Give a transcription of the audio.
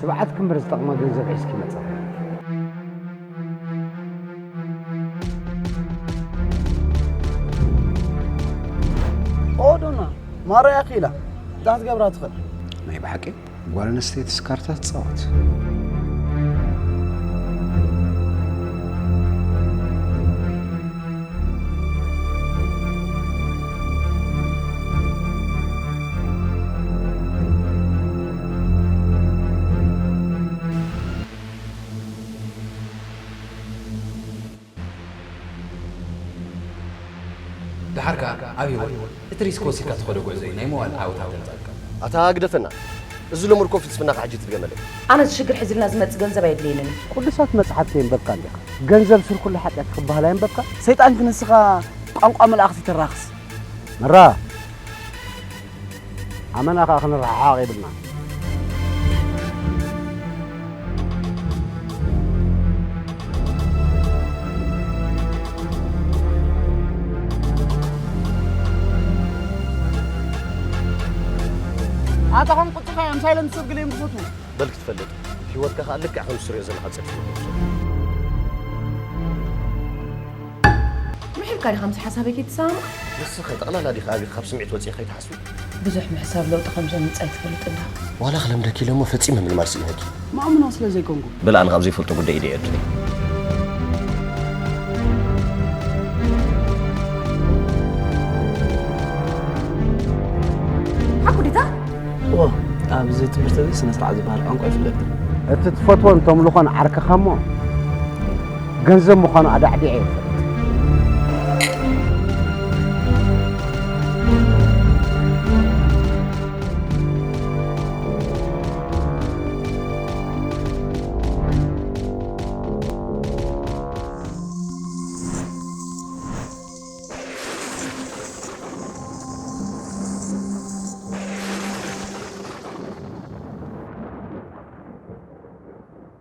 ንብዓት ክምበር ዝጠቕማ ገንዘብ ሒዝኪ መጻኺ። ኦ ዶና፣ ማራ ያኺላ፣ እንታይ ክትገብራ ትኽእል? ናይ ብሓቂ ጓል ኣንስተይትስ ካርታ ትጻወት? ደሓር ከኣ ኣብ ህይወት እቲ ሪስክ ወሲድካ ትኸዶ ጉዕዞ እዩ ናይ መዋእል ዓወታት ዘምጻልካ። ኣታ ግደፈና። እዚ ልሙድ እኮ ፍልስፍናኻ ሕጂ ትድገመለይ። ኣነ እዚ ሽግር ሒዝልና ዝመጽእ ገንዘብ ኣየድልየንን እዩ። ቅዱሳት መጽሓፍቲ የንበብካ እንዲኻ። ገንዘብ ስር ኩሉ ሓጢኣት ክበሃል ኣየንበብካ። ሰይጣን ክንስኻ ቋንቋ መላእኽቲ ተራኽስ። መራ፣ ኣመና ከኣ ክንረሓሓቕ የብልና። ኣታ ኸም ቁጽኻ እዮም ሳይለንት ሰብ ገለ እዮም ዝፈትዉ። በል ክትፈልጥ፣ ህይወትካ ከኣ ልክዕ ከም ዝስርዮ ዘለኻ ጸድፊ። ምሒርካ ዲኻ ምስ ሓሳበይ ከይትሰማማዕ? ንስኺ ጠቕላላ ዲኻ ኣቢኻ ካብ ስምዒት ወጺእኻ ከይትሓስቢ? ብዙሕ ምሕሳብ ለውጢ ከም ዘምጽእ ኣይትፈልጥን ዶ? ዋላ ክለምደኪ ኢለ እሞ ፈጺመ ምልማድ ስኢነኪ። መኣሙና ስለ ዘይኮንኩ። በል ኣነ ካብ ዘይፈልጦ ጉዳይ ኢደ የድሊ። ሓኩዲታ? እወ፣ ኣብዚ ትምህርቲ እዚ ስነ ስርዓት ዝበሃል ቋንቋ ይፍለጥ። እቲ ትፈትዎን ተምልኾን ዓርክኻ እሞ ገንዘብ ምዃኑ ኣዳዕዲዐ እየ ዝፈልጥ።